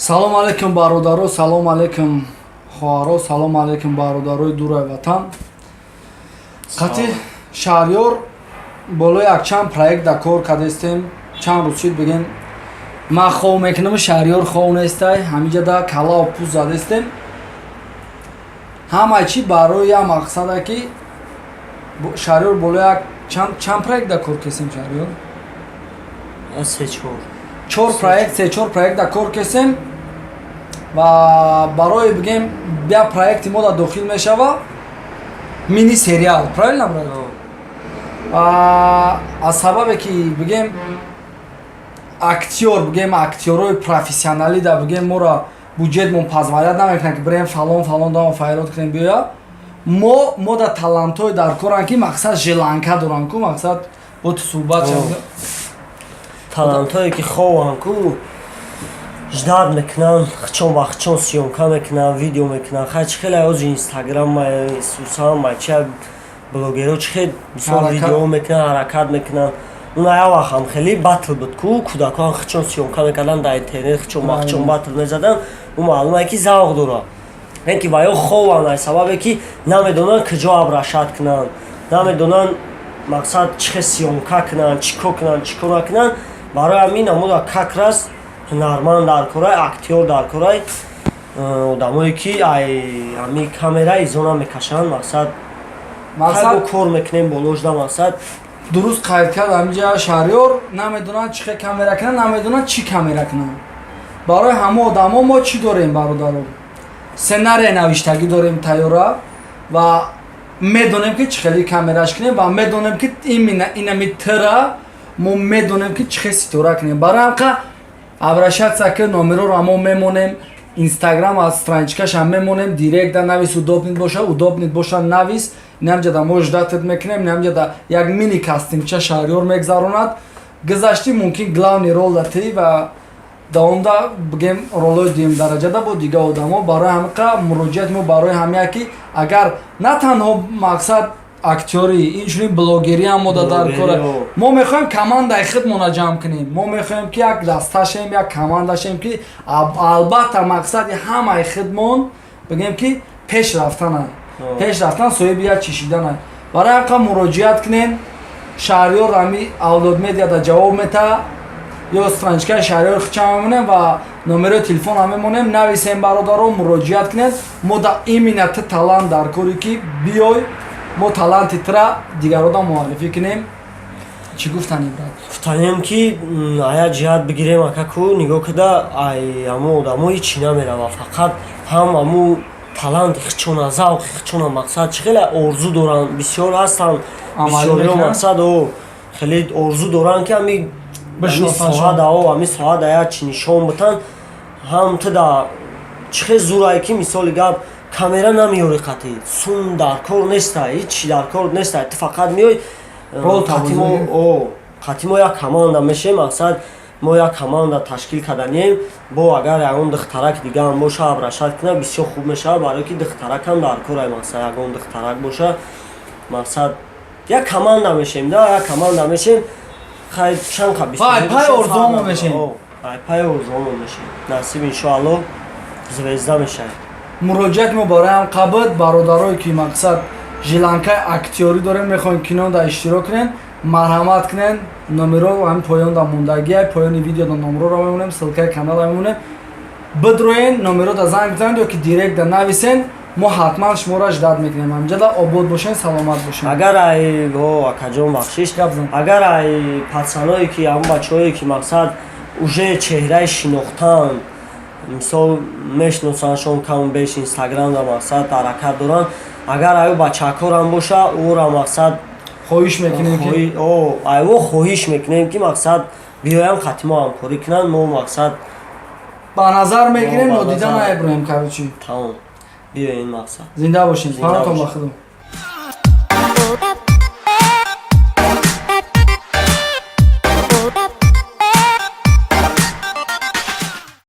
Салом алейкум, бародаро, салом алейкум, хоҳаро, салом алейкум, бародарои дурай ватан. Қати Шаҳриёр болои якчанд проект да кор кардастем. Чанд рӯз шид, бигем, ман хов мекунам, Шаҳриёр хов нестай. Ҳамиҷа да калаву пӯст задастем. Ҳамаи чӣ барои як мақсада, ки Шаҳриёр болои як чанд проект да кор кесем, Шаҳриёр? Се, чор. Чор проект, се, чор проект да кор кесем ва барои, бигем, як проекти мо да дохил мешава мини сериал, правильно, брат? Ва аз сабабе ки, бигем, актёр, бигем, актёрои профессионалӣ да, бигем, моро буҷетмон позволять намекунад, ки бирем фалон фалон дама файрод кунем, биёя. Мо да талантҳои дар коранд, ки мақсад желанка доранд ку, мақсад бо ту суҳбат шавад. Талантҳое, ки хованд ку, ждать мекунанд, хчон ба хчон съёмка мекунанд, видео мекунанд. Хай, чӣ хеле ози Инстаграм, сусан, ча блогеро чӣ хел, мисол, видео мекунанд, ҳаракат мекунанд. Уна як вақт ҳам хеле батл буд ку, кӯдакон хчон съёмка мекарданд дар интернет, хчон ба хчон батл мезаданд. Ӯ маълуме, ки завқ дорад, ен ки ваё хованд, аз сабабе ки намедонанд, куҷо обращать кунанд, намедонанд, мақсад, чӣ хел съёмка кунанд, чӣ кор кунанд, чӣ кор накунанд. Барои ҳамин амода как раз ҳунарманд дар корай, актёр дар корай, одамое, ки ай ҳами камера изона мекашанд, мақсад. Мақсад кор мекунем боложда, мақсад. Дуруст қайд кард ҳаминҷа Шаҳриёр: намедонанд, чӣ хел камера кунанд, намедонанд, чӣ камера кунанд. Барои ҳама одамо мо чӣ дорем, бародаро? Сценария навиштагӣ дорем тайёра ва медонем, ки чӣ хели камераш кунем, ва медонем, ки именно инами тра мо медонем, ки чӣ хел ситора кунем. Барои ҳамқа обращаться ки номероро мо мемонем, Инстаграм аз страничкашам мемонем, директда навис. Удобный боша, удобный боша, навис. Инамҷада мо ждать мекунем. Инамҷада як мини кастингча Шаҳриёр мегзаронад. Гузаштӣ, мумкин, главный рол да ти ва давомда, бигем, ролои дуюм дараҷада бо дигар одамо. Барои ҳамиқа муроҷиати мо барои ҳамия, ки агар на танҳо, мақсад, актёрӣ, инчунин блогерӣ ҳам мода дар кора. Мо мехоҳем командаи худмона ҷамъ кунем. Мо мехоҳем, ки як даста шем, як команда шем, ки албатта мақсади ҳамаи худмон, бигем, ки пеш рафтана, пеш рафтан, соҳиби як чӣ шидана. Барои ҳамқа муроҷиат кунем. Шаҳриёр ҳами Авлод Медиада ҷавоб метаҳад ё страничкаи Шаҳриёр хича мемонем ва номерои телефонам мемонем. Нависем, бародаро, муроҷиат кунед. Мо да именно ту талант дар коре, ки биёй, мо таланти тура дигарода муаррифӣ кунем. Чӣ гуфтанӣ, брат? Гуфтанем, ки ая ҷиҳат бигирем, акаку, нигоҳ куда, ай ҳамо одамо ҳичи намерава, фақат ҳам ҳаму таланти хичона, завқи хичона, мақсад, чӣ хеле орзу доранд, бисёр ҳастанд, бисёриҳо, мақсад, о хеле орзу доранд, ки ҳами соҳада, о ҳами соҳада як чи нишон бутанд. Ҳам туда чӣ хел зурае, ки, мисоли гап, камера намеёри, қатӣ сум дар кор неста, ҳичи дар кор неста, ту фақат меёй, қатӣ мо як команда мешем. Мақсад, мо як команда ташкил карданием. Бо агар ягон духтарак дигаам боша, обращать кунад, бисёр хуб мешавад, барое ки духтаракам дар корай. Мақсад, ягон духтарак боша, мақсад, як команда мешем да, як команда мешем. Хай, чанд қа пай орзуомо мешем. Пай орзуомо мешем. Насиб, иншоалло, звезда мешавем. Муроҷиати мо барои ҳам қабд, бародарое, ки, мақсад, желанкаи актёрӣ дорем, мехоҳем кино да иштирок кунем, марҳамат кунен. Номеро ҳамин поёнда мондагия, поёни видеода номероро мемонем, ссылкаи канала мемонем. Бидроен, номерода занг бизанед ё ки директда нависен. Мо ҳатман шуморо ждать мекунем ҳамҷада. Обод бошен, саломат бошен. Агар ай, о, акаҷон, бахшиш. Гап зан. Агар ай пацаное, ки ҳамн бачаҳое, ки, мақсад, уже чеҳраи шинохтан, мисол, мешиносандшон каму беш, Инстаграмда, мақсад, ҳаракат доранд, агар аю бачакорам боша, ӯра, мақсад, хоҳиш мекунем, ки о, айво хоҳиш мекунем, ки, мақсад, биёям, хати мо ҳамкорӣ кунанд. Мо, мақсад, ба назар мегирем. Ба нодида назар. Наеброем, короче. Тамом, биёен, мақсад. Зинда бошем. Зинда панотон бошем. Ба худо.